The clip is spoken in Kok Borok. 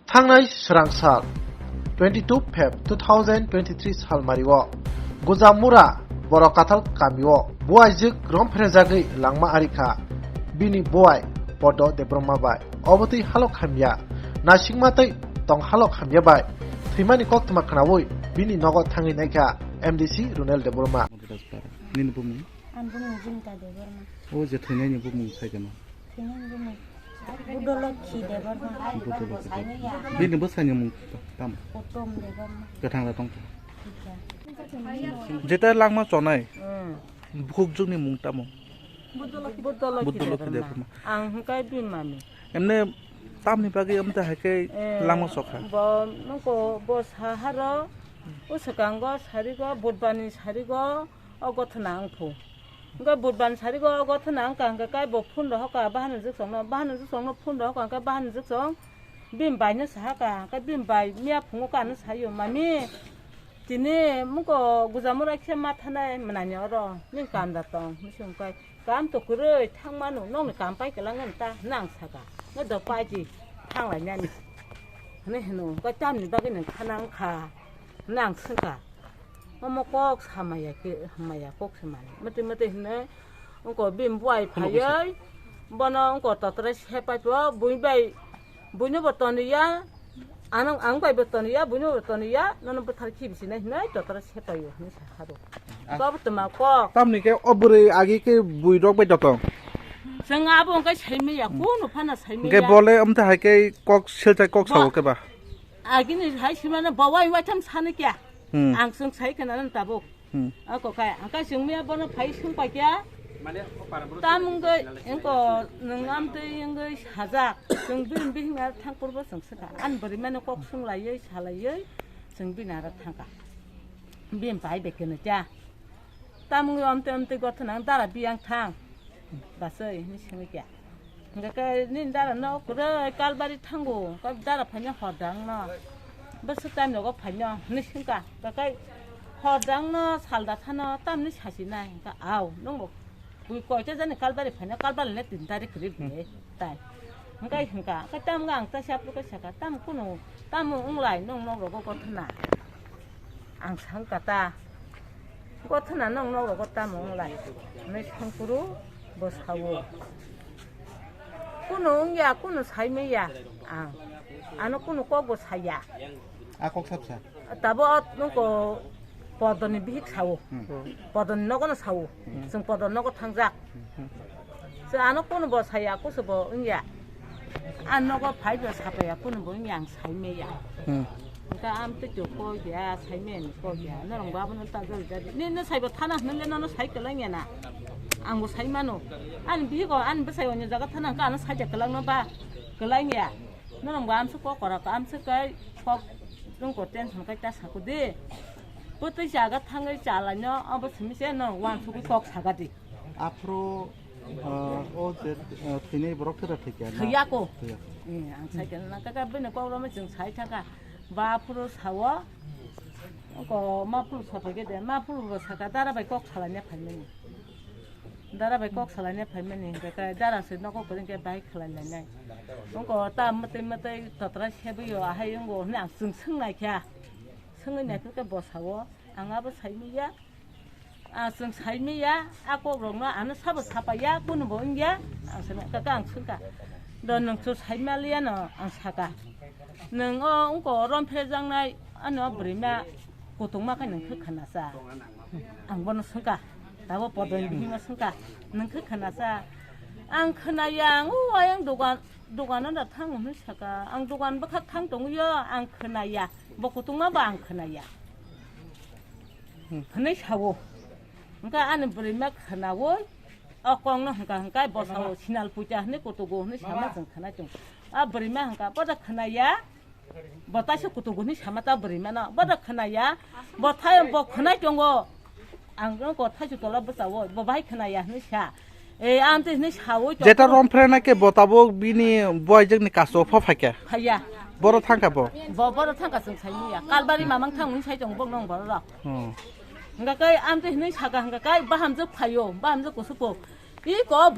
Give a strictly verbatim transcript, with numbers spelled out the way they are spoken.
Thangnai swrang sal, twenty two Feb two thousand twenty three salmario Gujamura Borok Kathal kamio buaijwk romphrenjagwi langma arikha bini buai Podo Debbarma bai. Obotwi halok hamya, naisingma tei tong halok hamya bai thwimani koktwma khnaui bini nogo thangwi naikha M D C Runel Debbarma. Nini bumung? Ang bumung Jinta Debbarma. O je thwinaini bumung sai khe no? Thwinaini bumung Budolokhi Debbarma. Budolokhi Debbarma. Bini bwsani mung tamo? Uttom Debbarma. Kwthang da tongkha. Thikha. Jeta langma chonai. Hmm. Bukhukjwkni mung tamo? Budolokhi Budolokhi Debbarma. Debbarma. Ang hwnkhe bini mami. Emne tamni bagwi amte hai khe Eh, langma chokha? Bo nokho bo saharo, o swkango sarigo, budbani sarigo, o gothona wngkhu. Hwnkhe budbani sarigo o gothona wngkha hwnkhe kai bo phone rohorkha bahani jwksongno, bahani jwksongno phone rohorkha hwnkhe bahani jwksong bini baino sahakha, hwnkhe bini bai miya phungo khe ano saio, "Mami, tini muko Gujamura khe ma thanai mwnani oro, nini kam da tong?" Hwnwi swngkhe, "Kam to kwrwi thang mano, nokni kam pai kwlangmani ta," hwnwi ang sakha. "Nokdo pai di, thang lainani," hwnwi hwno, "Hwnkhe tamni bagwi nwng khana wngkha?" hwnwi ang swngkha. Omo kok samaya khe, hamaya kok samani. Mwtwi mwtwi hwnwi wngko bini buai phaiwi bono wngko totra sepai pho, buini bai, buino bo toniya, ano ang bai bo toniya, buino bo toniya, nono bwthar khibi sinai hwnwi totra sepaio hwnwi sa haro. Ah. Kok tma kok. Tamni khe o bwrwi agi khe bui rok bai totong. Chwng abo hwnkhe saimaya, kunu phano saimaya. Hwnkhe bole amtwi hai khe kok selchai kok sao khe ba? Agini hai simano bawai waitham sani kya? Hmm. Ang chwng sai khna nang tabuk. Hmm. Ako kai, ang kai chwng miya bono phai sung pai kya? Tam wngwi, engko nwng amtwi wngwi sajak. Chwng bini bihikna thang purbo chwng swkha. Ani bwrwi mano kok sung laiwi, sa laiwi, chwng bini aro thangkha. Bini pai bai keno kya? Tam wngwi amtwi amtwi gothona ang dara biyang thang. Basai, hwnwi swngwi kya? Hwnkhe khe nini dara no kwrwi kalbari thango, khe dara phaina hordang no. Bwswk time rogo phaino hwnwi swngkha. Khe hordang no salda thano tamni sasinai, hwnkhe au, nwngo bui koita jani kalbari phaino, kalbari le tin tarik kwrwi bini tai. Hwnkhe hwnkha, khe tam wngkha ang taisa aphuru khe sakha, tam kunu, tamo wnglai nwng nok rogo gothona. Ang sangkha ta. Gothona nong nogo tamo wnglai. Hwnwi songkuru bo sao. Kunu wngya, kunu saimaya ang. Ano kunu kokbo saya. A kok sapsa. Tabo o nokho Podoni bihik sao. Hmm. Podoni nogono sao. Hmm. Chwng Podoni nogo thangjak. Hmm. Chwng ano kunu bo saya, kusu bo wngya. Ang nogo phai bo sapaya, kunu bo wngya, ang saimaya. Hmm. Hwnkhe amtwi to kok ya, saimaya ni kok ya. Norok bo abono ta jori jadi. Nini no saibo thana hwnle nono sai kwlangya na. Ang bo sai mano. Ani bihigo ani bwsai onyo jaga thana hwnkhe ano saida kwlangno ba kwlangya. Norok bo amswk kok korak amswk kai kok nwng ko tension kai ta sako de. Bwtwi jaga thangwi chalaino abo simi se norok uansugwi kok saga di. Aphuru, ah, o je, ah, thwinai borok thwda thwikya na? Thwiyako. Thwiyako. Eh, ang sai khe na kaka bini kok rwma chwng sai thangkha. Ba aphuru sao, ko ma phuru sapai khe de, ma phuru bo saka dara bai kok salaina phaimani. Dara bai kok salaina phaimani hwnkhe kai dara se nogo kwrwng khe bahai khlai lainai. Wngko ta mwtwi mwtwi totra sebwi o ahai wngo hwnwi ang chwng swng naikha. Swngwi naikhe khe bo sao, ang abo saimanya. Ah, chwng saimanya, a kokrokno ano sabo sapaiya, kunubo wngya, ang sana kaka ang swngkha. Do nwng chwng saimaliya no ang saka. Nwng o wngko rom phrejaknai, ano bwrwima kutungma khe nwng khe khwnasa. Ang bono swngkha, tabo podoni bihikno swngkha, nwng khe khwnasa. Ang khwnaya, ang o ayang dogan, dogano da thang hwnwi saka. Ang dogan bwkhak thang tongwiyo, ang khwnaya. Bo kutungma bo ang khwnaya. Hmm. Hwnwi sao. Hwnkhe ani bwrwima khwnaui o kokno hwnkha hwnkhe bosao sinal puja hwnwi kutugo hwnwi sama chwng khwnai tongo. A bwrwima hwnkha boda khwnaya, bo taisa kutugo hwnwi sama ta bwrwimano. Boda khwnaya, bo thai bo khwnai tongo. Ang nokho thaisu tola bwsao bo bahai khwnaya hwnwi sa. E, ang tei hwnwi saui tong. Jeta rom phrena khe bo tabuk bini buaijwkni kaso pho phaikha. Phaiya. Boro thangkha bo. Bo, boro thangkha chwng saimanya. Kalbari mamang thang hwnwi sai tongo bokno ang bororok. Hmm. Hwnkha khe ang tei hwnwi sakha hwnkha khe bahamjwk phaio, bahamjwk kusuko. Iko